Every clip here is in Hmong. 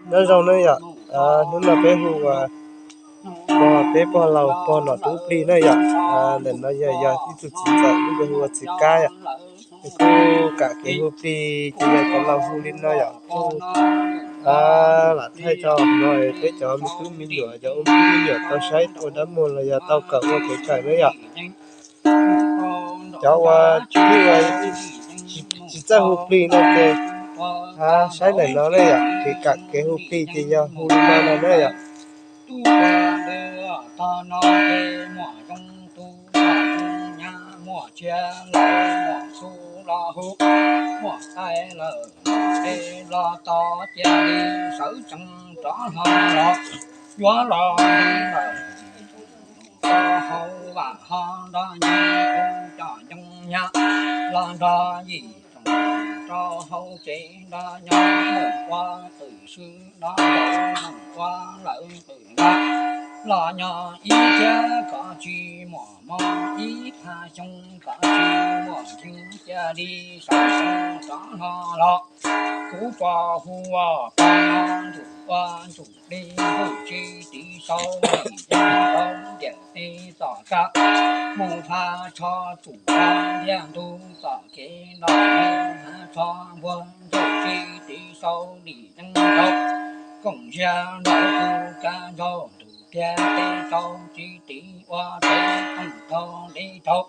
Nyob zoo na yom, hnub no peb hu ua pog, peb pog laus pog Nom Tub Plig na yom. Ntawm no yog, yog ib tug txiv ntxawm, peb hu ua txiv Kab yom. Nws kuj kam kev hu plig ces yog cov laus hu li no yom. Kuj lam thaij rau no peb cov me tub me nyuam, cov ua me tub me nyuam tau saib ua dab muag los yog tau kawm ua kev kawm na yom. Cov uas tsis, tsis txawj hu plig no ces saib ntawm no na yom, kev kam kev hu plig ces yog hu li no no na yom. Tub ua dab tog no ces muaj zoo tu, muaj zoo nyab, muaj txiv lawv muaj txuj los hu, muaj tais lawm muaj peb los tos cia li sawv tsees rov hlo los yuav los ntawm rau hauv vaj ho nrog nyob kuv cov ncoo nyab los nrog yim tsoom rau hauv tsev nrog nyob mus ua twm sw nrog nraud mus ua lawv twm nqa los nyob ib thiab kom tsis muaj mob ib phav xyoo kom tsis muaj yeeb cia li sawv tsees rov hlo los. Kuv pog hu ua pog no ntsuj ua ntsuj plig ntsuj tsis tiv sau lim yeeb rau ntiam teb txoj kab mus phav tsho tsum ua ntiag ntug txoj kev los mus phav tsho npuag ntsuj tsis tiv sau lim yeeb rau koom ziag nraug tus kab nraug tus tiag teb rau tsis tiv ua teb tooj tau li rau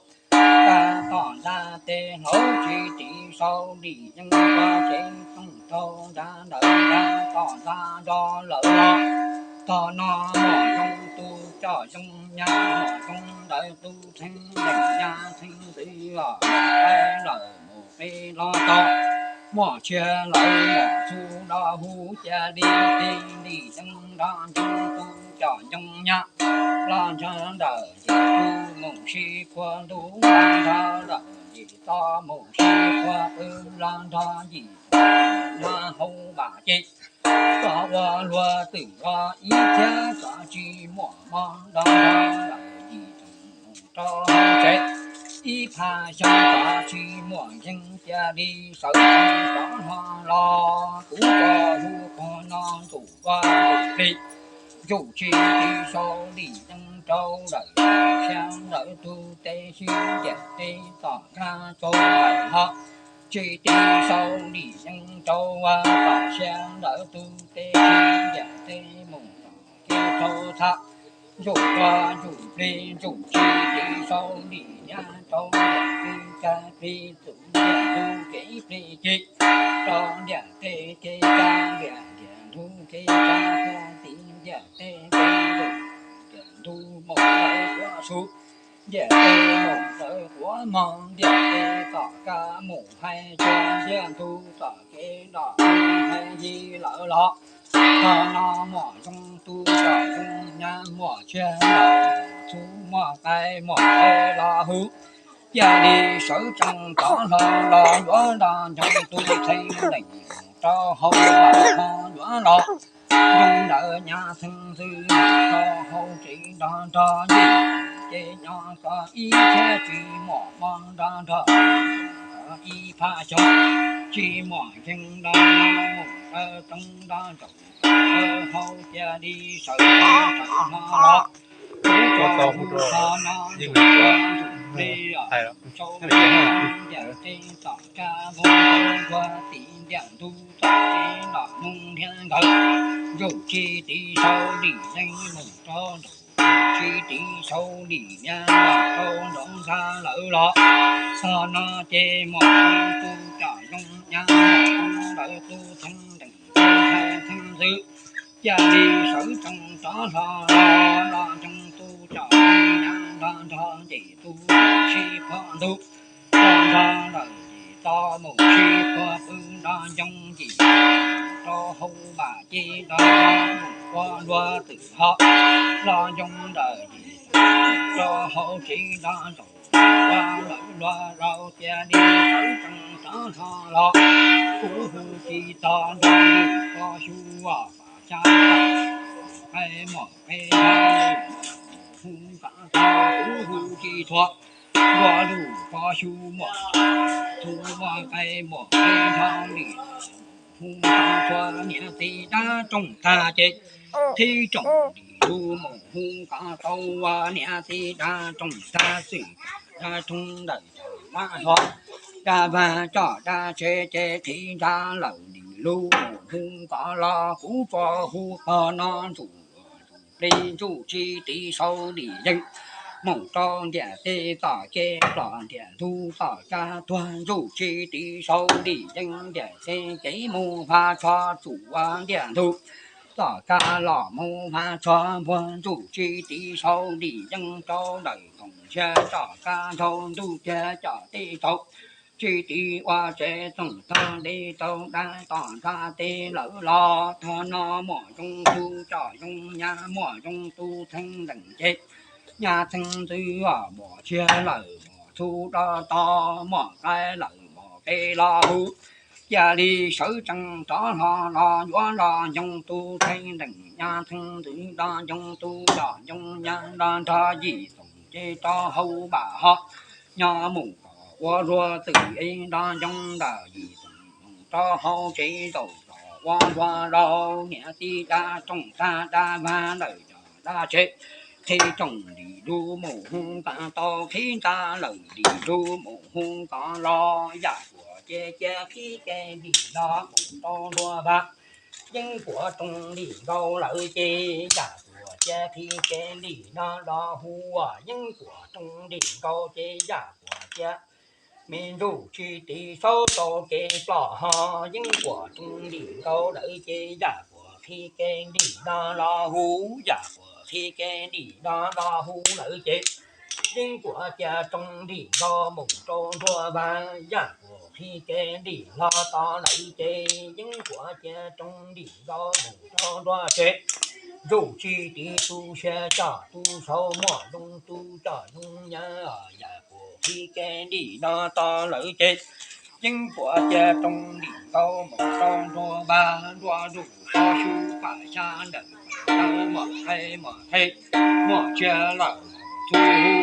kab tom ntxa teb hlauv tsis tiv sau lim yeeb ua tsev tooj tau ntxa ntawd ntxa tom ntxa nrog lawv los. Tog no muaj zoo tu coj zoo nyab muaj zoo ntawd tu theej leej nyab theej ntxwv os, muaj peb lawm mus peb los tau, muaj txiv lawv muaj txuj los hu cia li tib lim yeeb nrog ncoo tu coj ncoo nyab los nrog ntawm yim tu mus sib puag ntuj los nrog ntawm yim to mus sib puag pw los nrog yim nyob hauv vaj ces kom ua luag twm los ib thiab kom tsis muaj mob nrog nrog ntawm yim tsoom mus rau hauv tsev ib phav xyoo kom tsis muaj yeeb cia li sawv tsees rov hlo los. Kuv pog hu pog no ntsuj ua ntsuj plig ntsuj tsis tiv sau lim yeeb rau lawm xya lawm tus teb sib ntiam teb tom kab txaus lawm ho tsis tiv sau lim yeeb rau ua tom xya lawm tus teb sib ntiam teb mus tom kev tau txha ntsuj ua ntsuj plig ntsuj tsis tiv sau lim nyab rau ntiam teb cag plig txum ntiam ntug kev plig ci rau ntiam teb kev cag ntiam ntiam ntug kev cag cag tiv ntiam teb kev ntug ntiam ntug mus lawv quav su ntiam teb mus lawv quav mog ntiam teb tom kab mus hais cua ntiam ntug tom kev los mus hais yig lawv los. Tog no muaj zoo tu coj zoo nyab muaj txiv lawv txuj muaj tais muaj peb los hu cia li sawv tsees rov hlo los yuav nrog ncoo tu theej leej rau hauv vaj ho yuav los. Zoo ntawm nyab theej ntxwv rau hauv tsev nrog nrog yim ces nyob kom ib thiab tsis muaj mob nrog nrog ib phav xyoo tsis muaj yeeb nrog nyob mus raws roob nrog ntsaum hauv cia li sawv tsees rov hlo los. Kuv pog hu rau no ntsuj plig ntsuj plig sau ntiam teb tom kab npoo npoo nkuag tim ntiam ntug tom kev los mus nrhiav nkawd ntsuj tsis tiv sau lim yeeb mus rau nraum tsis tiv sau lim nyab los rau nraum ntxa lawm los. Tog no ces muaj zoo tu coj zoo nyab muaj zoo ntawd tu theej leej hais theej ntxwv cia li sawv tsees rov hlo los los ncoo tu coj zoo nyab nrog nrog yim tu sib puag ntuj nrog nrog ntawm yim to mus sib puag pw nrog ncoo yim rau hauv vaj ces nrog nrog mus ua luag twm ho los ncoo ntawm yim rau hauv tsev nrog ntsaum ua lawv luag rau cia li sawv tsees rov hlo los. Kuv hu tsis tog nrog lub pog xyu ua pam xya hais muaj peb hu nqa tog kuv hu tsis txhua nrog lub pog xyu muaj txuj muaj tais muaj peb nrog li hu kov txhua niam txiv dab roog tag ces thib tsoom dim lug mus hu kov tau ua niam txiv dab roog tag xwm dab roog ntawm dab hov dab vag coj dab tsev ces thib nrab lawm dim lug mus hu kov los kuv tsuas hu tog no ntsuj plig ntsuj tsis tiv sau dim yeej mus rau ntiam teb txoj kev plom ntiam ntug txoj kab tuag ntsuj tsis tiv sau dim yeej ntiam teb kev mus vaj tsho tsuj ua ntiam ntug txoj kab los mus vaj tsho npuag ntsuj tsis tiv sau dim yeej rau ntawm koom ntshiab txoj kab nrau ntuj tiag coj teb tau tsis tiv ua tsev txoog tog li tau dab tom nrab teb lawm los tog no muaj zoo tu coj zoo nyab muaj zoo tu theej ntees ces nyab theej ntxwv os muaj tshiab lawm muaj txhuv rov tos muaj qaib lawm muaj qe los hu cia li sawv tsees rov hlo los yuav nrog ncoog tu theej ntees nyab theej ntxwv nrog ncoog tu coj zoo nyab nrog nrog yim txoom ces rov hauv vam ho nyob mus kom ua luag txwm es nrog ncoog ntawm yim txoom rov hauv tsev zaum kom ua luag rau niam txiv dab roog tag dab vag ntawm cov dab tsev qhib tsoom dim lug mus hu kov tau qhib nrab lawm dim lug mus hu kov los yam kuas cia cia qhib kev dim no mus rau nruab vaj yeej kuas roog dim nkaus lawm ces yam kuas cia qhib kev dim no los hu ua yeej kuas roog dim nkaus ces yam kuas cia me ntsuj tsis tiv sau tau kev plom ho yeej kuas roog dim nkaus lawm ces yam kuas qhib kev dim no los hu yam kuas qhib kev dim no los hu lawm ces yeej kuas cia roog dim nkaus mus rau nruab vaj yam kuas qhib kev dim los tos lawm ces yeej kuas cia roog dim nkaus mus rau nruab tsev ntsuj tsis tiv tu siab coj tu sau muaj zoo tu coj zoo nyab yam kuas qhib kev dim no tos lawm ces yeej kuas cia roog dim nkaus mus rau nruab vaj nruab ntuj tso xyu pam xya ntawm muaj qhaib muaj qe muaj tshiab lawm txhua hu